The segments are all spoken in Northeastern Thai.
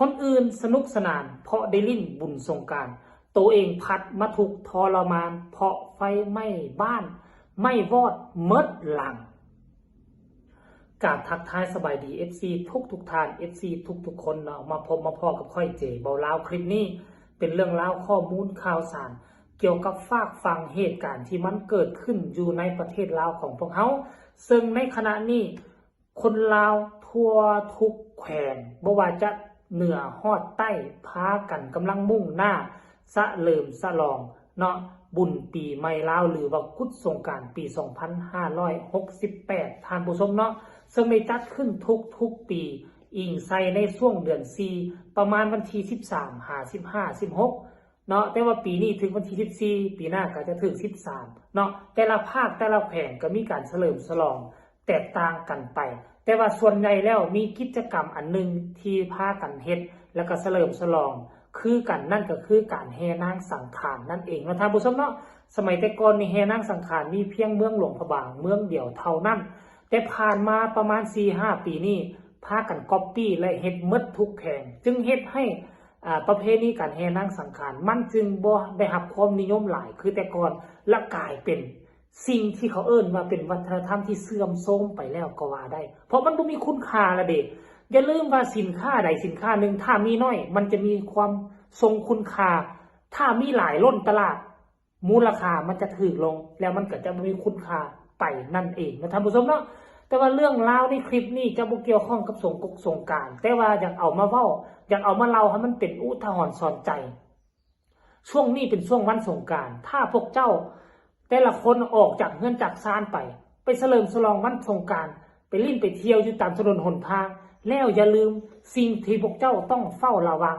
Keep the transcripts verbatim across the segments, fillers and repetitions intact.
คนอื่นสนุกสนานเพราะได้เล่นบุญสงกรานต์ ตัวเองพัดมาทุกข์ทรมานเพราะไฟไหม้บ้าน ไหม้วอดเมิดหลัง กราบทักทายสบายดี เอฟซี ทุกทุกท่าน เอฟซี ทุกทุกคนเนาะ มาพบมาพ้อกับข้อยเจ เบาลาว คลิปนี้เป็นเรื่องราวข้อมูลข่าวสาร เกี่ยวกับฝากฝั่งเหตุการณ์ที่มันเกิดขึ้นอยู่ในประเทศลาวของพวกเฮา ซึ่งในขณะนี้ คนลาวทั่วทุกแขวง บ่ว่าจะเหนือฮอดใต้ พากันกำลังมุ่งหน้าสะเลิมสะลองเนาะ บุญปีใหม่ลาว หรือว่ากุดสงกรานต์ปี สองพันห้าร้อยหกสิบแปด ท่านผู้ชมเนาะ ซึ่งได้จัดขึ้นทุกๆปี อิงใส่ในช่วงเดือนสี่ ประมาณวันที่ สิบสาม หา สิบห้า สิบหก เนาะ แต่ว่าปีนี้ถึงวันที่ สิบสี่ ปีหน้าก็จะถึง สิบสาม เนาะ แต่ละภาคแต่ละแขวงก็มีการเฉลิมฉลองแตกต่างกันไป แต่ว่าส่วนใหญ่แล้วมีกิจกรรมอันหนึ่งที่พากันเฮ็ด แล้วก็เฉลิมฉลองคือกัน นั่นก็คือการแห่นางสังขารนั่นเองเนาะท่านผู้ชมเนาะ สมัยแต่ก่อนนี่แห่นางสังขารมีเพียงเมืองหลวงพระบางเมืองเดียวเท่านั้น แต่ผ่านมาประมาณ สี่ห้า ปีนี่พากันก๊อปปี้และเฮ็ดหมดทุกแขวง จึงเฮ็ดให้ อ่า ประเพณีการแห่นางสังขารมันจึงบ่ได้รับความนิยมหลายคือแต่ก่อน และกลายเป็นสิ่งที่เขาเอิ้นว่าเป็นวัฒนธรรมที่เสื่อมโทรมไปแล้วก็ว่าได้ เพราะมันบ่มีคุณค่าละเด้ อย่าลืมว่าสินค้าใดสินค้าหนึ่งถ้ามีน้อยมันจะมีความทรงคุณค่า ถ้ามีหลายล้นตลาด มูลค่ามันจะถูกลง แล้วมันก็จะบ่มีคุณค่าไปนั่นเองนะท่านผู้ชมเนาะ แต่ว่าเรื่องราวในคลิปนี้จะบ่เกี่ยวข้องกับสงกกสงกรานต์ แต่ว่าอยากเอามาเว้า อยากเอามาเล่าให้มันเป็นอุทาหรณ์สอนใจ ช่วงนี้เป็นช่วงวันสงกรานต์ ถ้าพวกเจ้าแต่ละคนออกจากเฮือนจากซานไป ไปเฉลิมฉลองวันสงกรานต์ ไปเล่นไปเที่ยวอยู่ตามถนนหนทาง แล้วอย่าลืมสิ่งที่พวกเจ้าต้องเฝ้าระวัง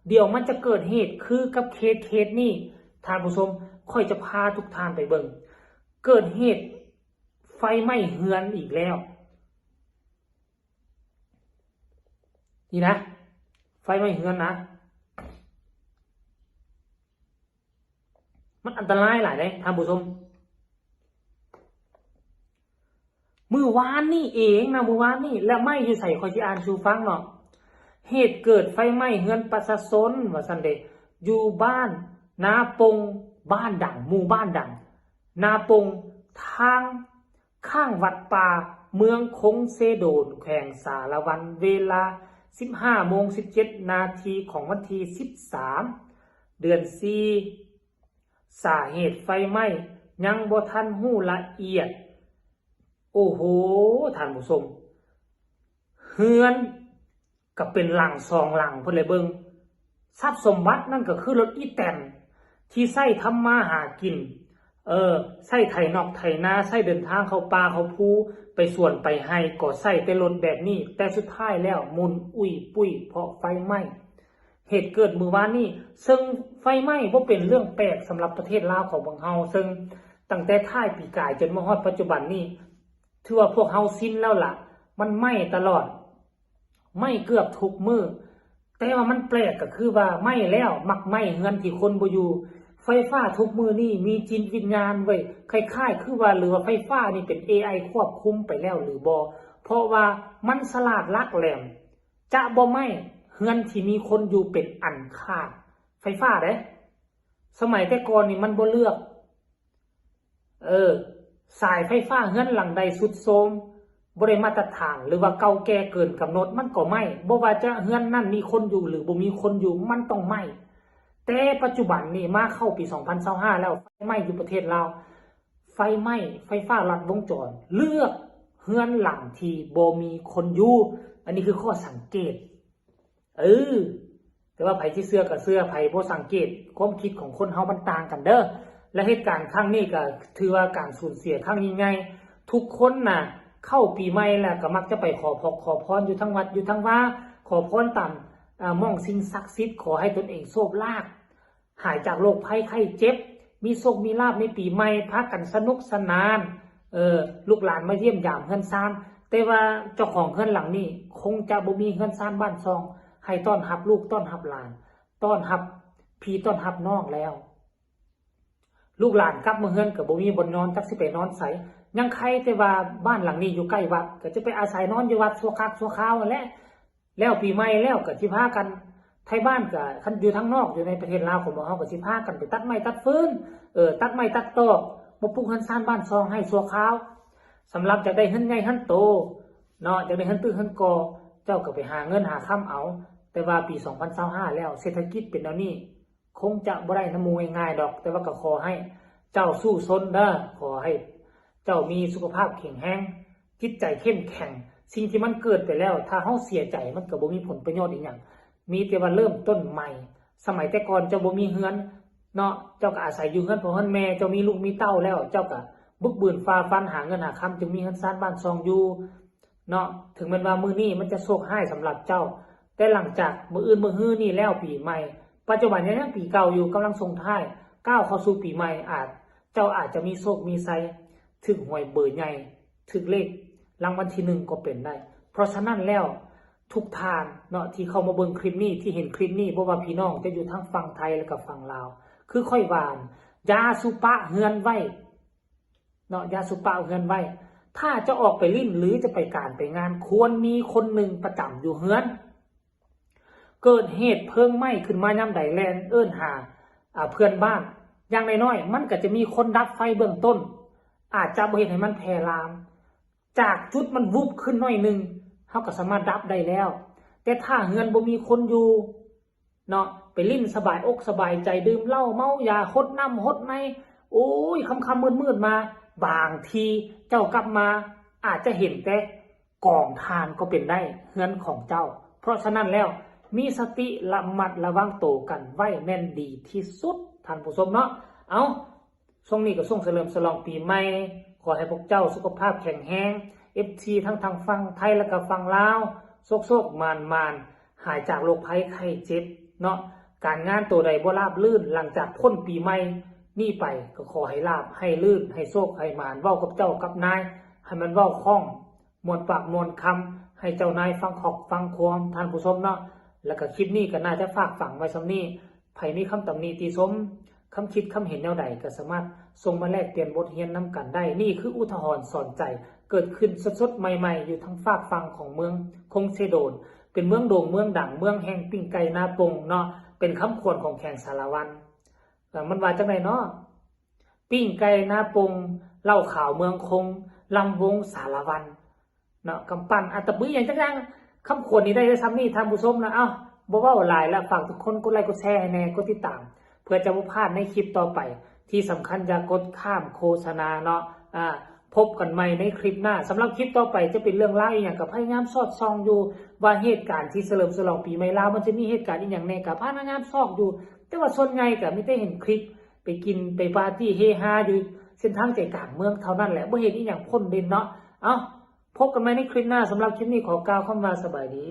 เดี๋ยวมันจะเกิดเหตุคือกับเคสเคสนี้ ท่านผู้ชม ข้อยจะพาทุกท่านไปเบิ่ง เกิดเหตุไฟไหม้เฮือนอีกแล้ว นี่นะ ไฟไหม้เฮือนนะ มันอันตรายหลายเด้ท่านผู้ชม มื้อวานนี่เองนะ มื้อวานนี่ และไหม้อยู่ไส ข้อยสิอ่านสู่ฟังเนาะ เหตุเกิดไฟไหม้เฮือนประชาชน ว่าซั่นเด้ อยู่บ้านนาปง บ้านดัง หมู่บ้านดัง นาปง ทางข้างวัดป่า เมืองคงเซโดน แขวงสารวัน เวลา สิบห้าโมงสิบเจ็ดนาที ของวันที่ สิบสาม เดือนสี่ สาเหตุไฟไหม้ยังบ่ทันฮู้ละเอียด โอ้โห ท่านผู้ชม เฮือนก็เป็นหลังสองหลังพุ้นแหละเบิ่ง ทรัพย์สมบัตินั่นก็คือรถอีแตนที่ใช้ทำมาหากิน เออ ใช้ไถนอกไถนา ใช้เดินทางเข้าป่าเข้าภู ไปสวนไปไร่ ก็ใช้แต่รถแบบนี้ แต่สุดท้ายแล้วหมุนอุ้ยปุ้ยเพราะไฟไหม้ เหตุเกิดมื้อวานนี้ ซึ่งไฟไหม้บ่เป็นเรื่องแปลกสำหรับประเทศลาวของพวกเฮา ซึ่งตั้งแต่ท้ายปีกายจนมาฮอดปัจจุบันนี้ ถือว่าพวกเฮาชินแล้วล่ะ มันไหม้ตลอด ไหม้เกือบทุกมื้อ แต่ว่ามันแปลกก็คือว่าไหม้แล้วมักไหม้เฮือนที่คนบ่อยู่ ไฟฟ้าทุกมื้อนี้มีจิตวิญญาณเว้ย คล้ายๆ คือว่าหรือว่าไฟฟ้านี่เป็น เอไอ ควบคุมไปแล้วหรือบ่ เพราะว่ามันฉลาดหลักแหลม จะบ่ไหม้เฮือนที่มีคนอยู่เป็นอันขาด ไฟฟ้าเด้ สมัยแต่ก่อนนี่มันบ่เลือก เออ สายไฟฟ้าเฮือนหลังใดทรุดโทรม บ่ได้มาตรฐาน หรือว่าเก่าแก่เกินกำหนด มันก็ไหม้ บ่ว่าจะเฮือนนั้นมีคนอยู่หรือบ่มีคนอยู่ มันต้องไหม้ แต่ปัจจุบันนี่มาเข้าปี สองพันยี่สิบห้า แล้ว ไฟไหม้อยู่ประเทศลาว ไฟไหม้ ไฟฟ้าลัดวงจร เลือกเฮือนหลังที่บ่มีคนอยู่ อันนี้คือข้อสังเกต เออ แต่ว่าไผสิเชื่อก็เชื่อ ไผบ่สังเกต ความคิดของคนเฮามันต่างกันเด้อ และเหตุการณ์ครั้งนี้ก็ถือว่าการสูญเสียครั้งยิ่งใหญ่ ทุกคนน่ะ เข้าปีใหม่แล้วก็มักจะไปขอพร ขอพรอยู่ทั้งวัดอยู่ทั้งวา ขอพรตาม อ่า หม่องสิ่งศักดิ์สิทธิ์ ขอให้ตนเองโชคลาภ หายจากโรคภัยไข้เจ็บ มีโชคมีลาภในปีใหม่ พากันสนุกสนาน เออ ลูกหลานมาเยี่ยมยามเฮือนซาน แต่ว่าเจ้าของเฮือนหลังนี้คงจะบ่มีเฮือนซานบ้านช่อง ให้ต้อนรับลูกต้อนรับหลาน ต้อนรับพี่ต้อนรับน้องแล้ว ลูกหลานกลับมาเฮือนก็บ่มีบ่อนนอน จักสิไปนอนไส ยังไคแต่ว่าบ้านหลังนี้อยู่ใกล้วัด ก็จะไปอาศัยนอนอยู่วัดชั่วครั้งชั่วคราวนั่นแหละ แล้วปีใหม่แล้วก็สิพากัน ไทบ้านก็คันอยู่ทางนอก อยู่ในประเทศลาวของหมู่เฮาก็สิพากันไปตัดไม้ตัดฟืน เออ ตัดไม้ตัดตอก มาปลูกเฮือนซานบ้านซองให้ชั่วคราว สำหรับอยากได้เฮือนใหญ่เฮือนโตเนาะ อยากได้เฮือนตึกเฮือนกอ เจ้าก็ไปหาเงินหาคำเอา แต่ว่าปีสองพันซาวห้าแล้ว เศรษฐกิจเป็นแนวนี้ คงจะบ่ได้นำหมู่ง่ายๆดอก แต่ว่าก็ขอให้เจ้าสู้ซนเด้อ ขอให้เจ้ามีสุขภาพแข็งแรง จิตใจเข้มแข็ง สิ่งที่มันเกิดไปแล้ว ถ้าเฮาเสียใจมันก็บ่มีผลประโยชน์อีหยัง มีแต่ว่าเริ่มต้นใหม่ สมัยแต่ก่อนเจ้าบ่มีเฮือนเนาะ เจ้าก็อาศัยอยู่เฮือนพ่อเฮือนแม่ เจ้ามีลูกมีเต้าแล้ว เจ้าก็บึกบืนฝ่าฟันหาเงินหาคำ จึงมีเฮือนซานบ้านซองอยู่เนาะ ถึงแม้ว่ามื้อนี้มันจะโชคร้ายสำหรับเจ้า แต่หลังจากมื้ออื่นมื้อฮือนี้แล้วปีใหม่ ปัจจุบันยังปีเก่าอยู่ กำลังส่งท้าย ก้าวเข้าสู่ปีใหม่ อาจ เจ้าอาจจะมีโชคมีชัย ถืกหวยเบอร์ใหญ่ ถืกเลขรางวัลที่หนึ่งก็เป็นได้ เพราะฉะนั้นแล้ว ทุกท่านเนาะ ที่เข้ามาเบิ่งคลิปนี้ ที่เห็นคลิปนี้ บ่ว่าพี่น้องจะอยู่ทางฝั่งไทยและก็ฝั่งลาว คือข้อยว่า อย่าสุปะเฮือนไว้เนาะ อย่าสุปะเฮือนไว้ ถ้าจะออกไปลิ้นหรือจะไปการไปงาน ควรมีคนหนึ่งประจำอยู่เฮือน เกิดเหตุเพลิงไหม้ขึ้นมายามใด แล่นเอิ้นหา อ่า เพื่อนบ้าน อย่างน้อยๆ มันก็จะมีคนดับไฟเบื้องต้น อาจจะบ่เฮ็ดให้มันแพร่ลาม จากจุดมันวุบขึ้นหน่อยหนึ่ง เฮาก็สามารถดับได้แล้ว แต่ถ้าเฮือนบ่มีคนอยู่เนาะ ไปลิ้นสบายอกสบายใจ ดื่มเหล้าเมายา หดน้ำหดใน โอ้ย ค่ำๆ มืดๆ มา บางทีเจ้ากลับมา อาจจะเห็นแต่กองถ่านก็เป็นได้ เฮือนของเจ้า เพราะฉะนั้นแล้ว มีสติระมัดระวังโตกันไว้แม่นดีที่สุด ท่านผู้ชมเนาะ เอา ช่วงนี้ก็ช่วงเฉลิมฉลองปีใหม่ ขอให้พวกเจ้าสุขภาพแข็งแรง เอฟซี ทั้งทางฝั่งไทยและก็ฝั่งลาว โชคๆ หมานๆ หายจากโรคภัยไข้เจ็บเนาะ การงานโตใดบ่ราบรื่น หลังจากพ้นปีใหม่นี้ไป ก็ขอให้ราบ ให้รื่น ให้โชค ให้หมาน เว้ากับเจ้ากับนาย ให้มันเว้าคล่อง ม่วนปากม่วนคำ ให้เจ้านายฟังขอบฟังความ ท่านผู้ชมเนาะ แล้วก็คลิปนี้ก็น่าจะฝากฝังไว้ส่ำนี้ ไผมีคำตำหนิติชม คำคิดคำเห็นแนวใดก็สามารถส่งมาแลกเปลี่ยนบทเรียนนำกันได้ นี่คืออุทาหรณ์สอนใจ เกิดขึ้นสดๆ ใหม่ๆ อยู่ทางฟากฝั่งของเมืองคงเซโดน เป็นเมืองโด่งเมืองดัง เมืองแห่งปิ้งไก่นาปงเนาะ เป็นคำขวัญของแขวงสารวัน เอ่อ มันว่าจั่งใดเนาะ ปิ้งไก่นาปง เหล้าขาวเมืองคง ลำวงสารวัน เนาะ กำปั้น อัตตะปือ อหย่างจักอย่าง คำขวัญนี่ได้แต่ส่ำนี้ ท่านผู้ชมนะ เอ้า บ่เว้าหลายละ ฝากทุกคนกดไลค์กดแชร์ให้แหน่ กดติดตาม เพื่อจะบ่พลาดในคลิปต่อไป ที่สำคัญอย่ากดข้ามโฆษณาเนาะ อ่า พบกันใหม่ในคลิปหน้า สำหรับคลิปต่อไปจะเป็นเรื่องราวอีหยัง ก็พยายามสอดส่องอยู่ ว่าเหตุการณ์ที่เฉลิมฉลองปีใหม่ลาว มันจะมีเหตุการณ์อีหยังแหน่ ก็พยายามซอกอยู่ แต่ว่าส่วนใหญ่ก็มีแต่เห็นคลิป ไปกินไปปาร์ตี้เฮฮาอยู่เส้นทางใจกลางเมืองเท่านั้นแหละ บ่เห็นอีหยังพ่นเด่นเนาะ เอ้า พบกันใหม่ในคลิปหน้า สำหรับคลิปนี้ขอกล่าวคำว่าสบายดี